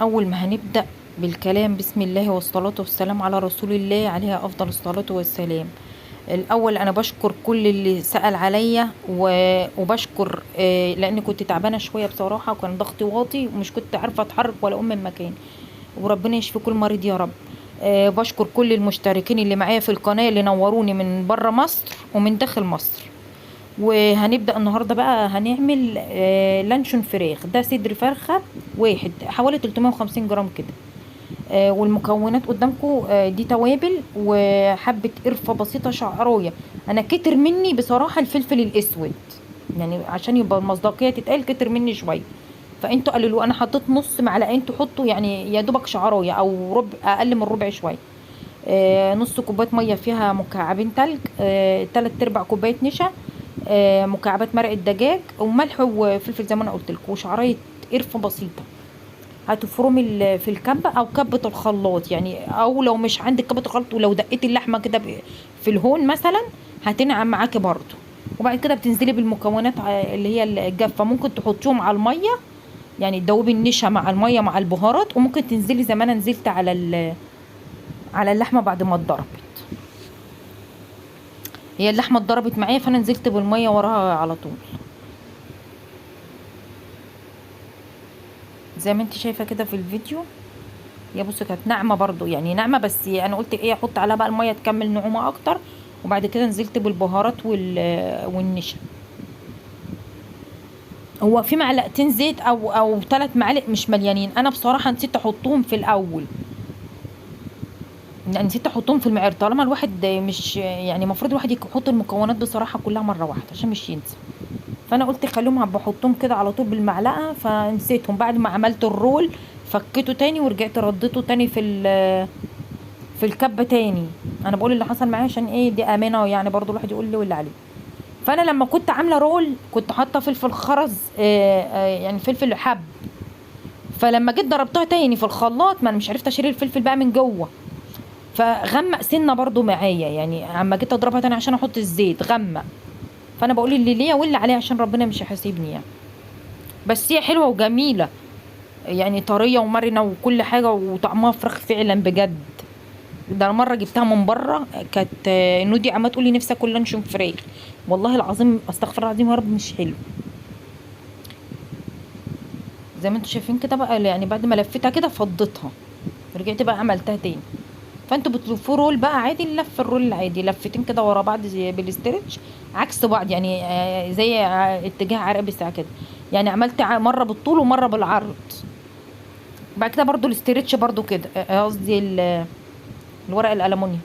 اول ما هنبدأ بالكلام بسم الله والصلاة والسلام على رسول الله عليها افضل الصلاة والسلام. الاول انا بشكر كل اللي سأل عليا وبشكر لان كنت تعبانة شوية بصراحة، وكان ضغطي واطي ومش كنت عارفة اتحرك ولا اقوم من مكاني، وربنا يشفي كل مريض يا رب. بشكر كل المشتركين اللي معايا في القناة اللي نوروني من بره مصر ومن داخل مصر. وهنبدأ النهاردة بقى هنعمل لانشون فراخ. ده صدر فرخة واحد حوالي 350 جرام كده، والمكونات قدامكم. دي توابل وحبة قرفة بسيطة شعراية. انا كتر مني بصراحة الفلفل الاسود، يعني عشان يبقى المصداقية تتقال كتر مني شوية، فانتوا قللوا. انا حطيت نص معلقة، انتوا حطوا يعني يا دوبك شعراية او ربع، اقل من ربع شوية. نص كوباية مية فيها مكعبين تلج، 3/4 كوباية نشا، مكعبات مرق الدجاج، وملح وفلفل زي ما انا قلت لكم، وشعرايه قرفه بسيطة. هتفرمي في الكبه او كبه الخلاط يعني، او لو مش عندك كبه الخلاط ولو دقيتي اللحمة كده في الهون مثلا هتنعم معاكي برضو. وبعد كده بتنزلي بالمكونات اللي هي الجافه، ممكن تحطيهم على المية، يعني تدوبي النشا مع المية مع البهارات، وممكن تنزلي زي ما انا نزلت على اللحمة بعد ما اتضربت. هي اللحمة اتضربت معايا فانا نزلت بالمية وراها على طول زي ما انت شايفه كده في الفيديو. يا بصوا كانت ناعمة برضو، يعني ناعمة، بس انا قلت ايه احط عليها بقى المية تكمل نعومة اكتر. وبعد كده نزلت بالبهارات والنشا. هو في معلقتين زيت او 3 معالق مش مليانين، انا بصراحة نسيت احطهم في الاول، يعني نسيت احطهم في المعيار. طالما الواحد مش يعني المفروض الواحد يحط المكونات بصراحة كلها مرة واحدة عشان مش ينسى، فانا قلت خليهم بحطهم كده على طول بالمعلقه، فنسيتهم. بعد ما عملت الرول فكيته تاني ورجعت رديته تاني في الكبه تاني. انا بقول اللي حصل معايا عشان ايه، دي امانه يعني، برضو الواحد يقول لي واللي عليه. فانا لما كنت عامله رول كنت حاطه فلفل خرز، يعني فلفل حب، فلما جيت ضربتها تاني في الخلاط ما انا مش عرفت اشيل الفلفل بقى من جوه، فغمق سنة برضو معايا، يعني اما جيت اضربها تاني عشان احط الزيت غمق. فانا بقول اللي ليا واللي عليا عشان ربنا مش هيحاسبني يعني. بس هي حلوة وجميلة يعني، طرية ومرنه وكل حاجة، وطعمها فراخ فعلا بجد. ده انا مرة جبتها من بره، كانت نودي عماله تقول لي نفسي اكل لانشون فراخ، والله العظيم استغفر الله العظيم يا رب مش حلو. زي ما انتم شايفين كده بقى، يعني بعد ما لفيتها كده فضيتها، رجعت بقى عملتها تاني. فانتوا بتلفوا roll بقى عادي، اللف ال roll العادي لفتين كده ورا بعض زي بال stretch عكس بعض، يعني زي اتجاه عقرب الساعة كده، يعني عملت مرة بالطول ومرة بالعرض. بعد كده برضو ال stretch برضو كده، قصدي الورق الالومنيوم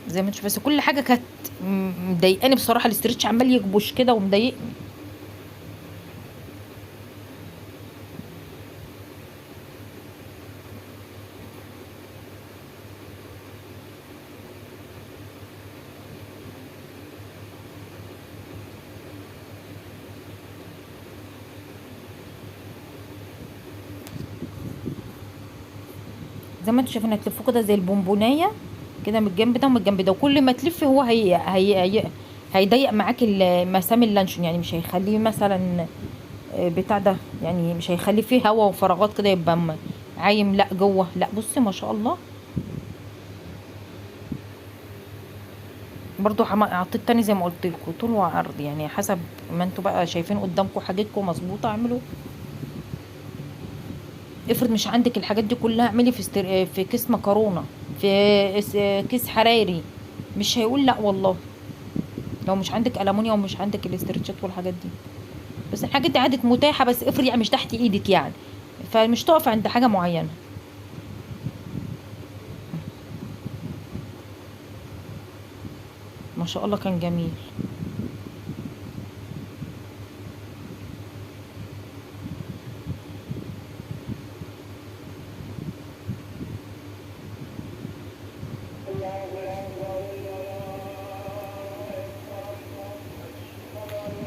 زي ما انتوا شايفين. بس كل حاجة كانت مضايقاني بصراحة، ال stretch عمال يكبش كده ومضايقني. زي ما انتوا شايفين هتلفوه كده زي البونبونايه كده من الجنب ده ومن الجنب ده، وكل ما تلفي هو هيضيق معاك مسام اللانشون، يعني مش هيخليه مثلا بتاع ده، يعني مش هيخليه فيه هوا وفراغات كده يبقى عايم لا جوه. لا بصي ما شاء الله. برضو حطيت تاني زي ما قلت لكم طول وعرض، يعني حسب ما انتوا بقى شايفين قدامكم حاجتكم مظبوطة اعملوا. افرض مش عندك الحاجات دي كلها، اعملي في كيس مكرونه، في كيس حراري، مش هيقول لا والله لو مش عندك ألمونيا ومش عندك الاسترتشات والحاجات دي. بس الحاجات دي عادت متاحة، بس افرض يعني مش تحت ايدك يعني، فمش تقف عند حاجة معينة. ما شاء الله كان جميل.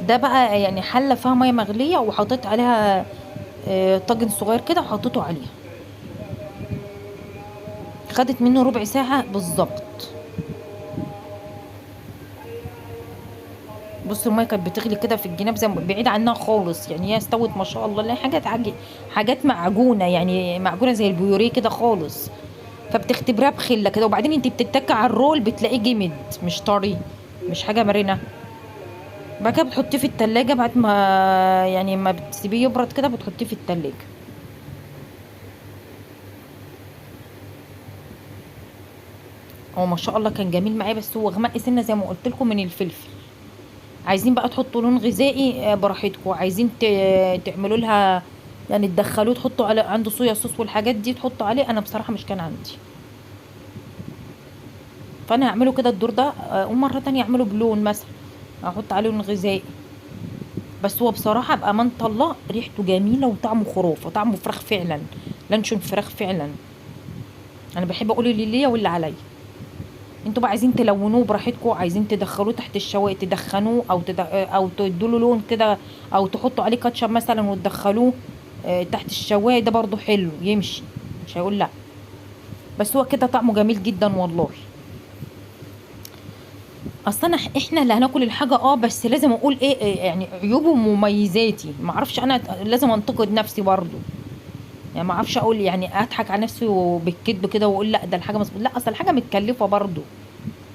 ده بقى يعني حله فيها مية مغليه وحطيت عليها طاجن صغير كده وحطيته عليها، خدت منه ربع ساعة بالظبط. بصوا المية كانت بتغلي كده في الجناب زي بعيد عنها خالص، يعني هي استوت ما شاء الله. لا حاجة حاجات معجونه، يعني معجونه زي البيوريه كده خالص، فبتختبرها بخله كده. وبعدين انت بتتكي على ال roll بتلاقيه جمد مش طري، مش حاجة مرنه. بعد كده بتحطيه في التلاجة، بعد ما يعني ما بتسيبيه يبرد كده بتحطيه في التلاجة. هو ما شاء الله كان جميل معايا، بس هو غمق سنة زي ما قلت لكم من الفلفل. عايزين بقى تحطوا لون غذائي براحتكم، عايزين تعملوا لها يعني تدخلوه تحطوا على عنده صويا صوص والحاجات دي تحطوا عليه. انا بصراحة مش كان عندي، فانا هعمله كده الدور ده، ومرة تانية اعمله بلون مثلا، احط عليه لون غذائي. بس هو بصراحة بامانه الله ريحته جميلة وطعمه خرافه، طعمه فراخ فعلا، لانشون فراخ فعلا. انا بحب اقول اللي ليا واللي عليا. انتوا بقى عايزين تلونوه براحتكم، عايزين تدخلوه تحت الشوايه تدخنوه، او تدوا له لون كده، او تحطوا عليه كاتشب مثلا وتدخلوه تحت الشوايه، ده برضو حلو يمشي، مش هيقول لا. بس هو كده طعمه جميل جدا والله. اصل احنا اللي هناكل الحاجة، بس لازم اقول ايه يعني عيوبه ومميزاتي. ما اعرفش انا لازم انتقد نفسي برضو، يعني ما اعرفش اقول يعني اضحك على نفسي وبالكذب كده واقول لا ده الحاجة مظبوط، لا اصل الحاجة متكلفه برضو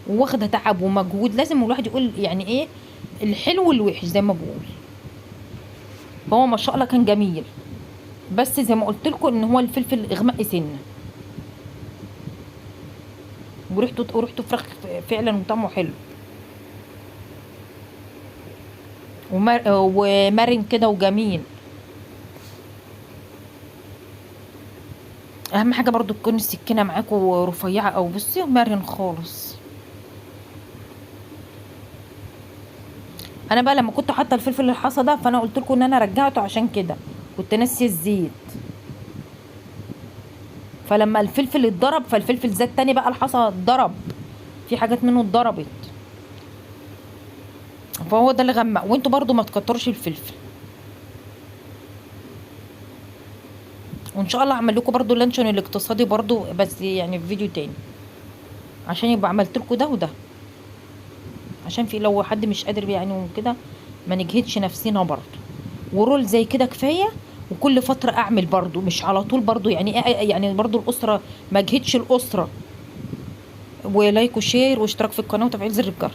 وواخده تعب ومجهود، لازم الواحد يقول يعني ايه الحلو والوحش زي ما بقول. فهو ما شاء الله كان جميل، بس زي ما قلت لكم ان هو الفلفل اغمق سنة، وريحته فراخ فعلا وطعمه حلو ومرن كده وجميل. اهم حاجة برضو تكون السكينة معاكم رفيعة، او بصي مرن خالص. انا بقى لما كنت حاطه الفلفل الحصى ده، فانا قلت لكم ان انا رجعته عشان كده كنت ناسيه الزيت، فلما الفلفل اتضرب فالفلفل زاد تاني بقى، الحصى اتضرب، في حاجات منه اتضربت، فهو ده اللي غمق. وانتوا برضو ما تكتروش الفلفل. وان شاء الله اعمل لكم برضو اللانشون الاقتصادي برضو، بس يعني في فيديو تاني، عشان يبقى عملت لكم ده وده، عشان في لو حد مش قادر يعني وكده ما نجهدش نفسنا برضو. ورول زي كده كفاية، وكل فترة اعمل برضو، مش على طول برضو، يعني ايه يعني برضو الاسرة ما اجهدش الاسرة. و like و share واشتراك في القناة وتفعيل زر الجرس.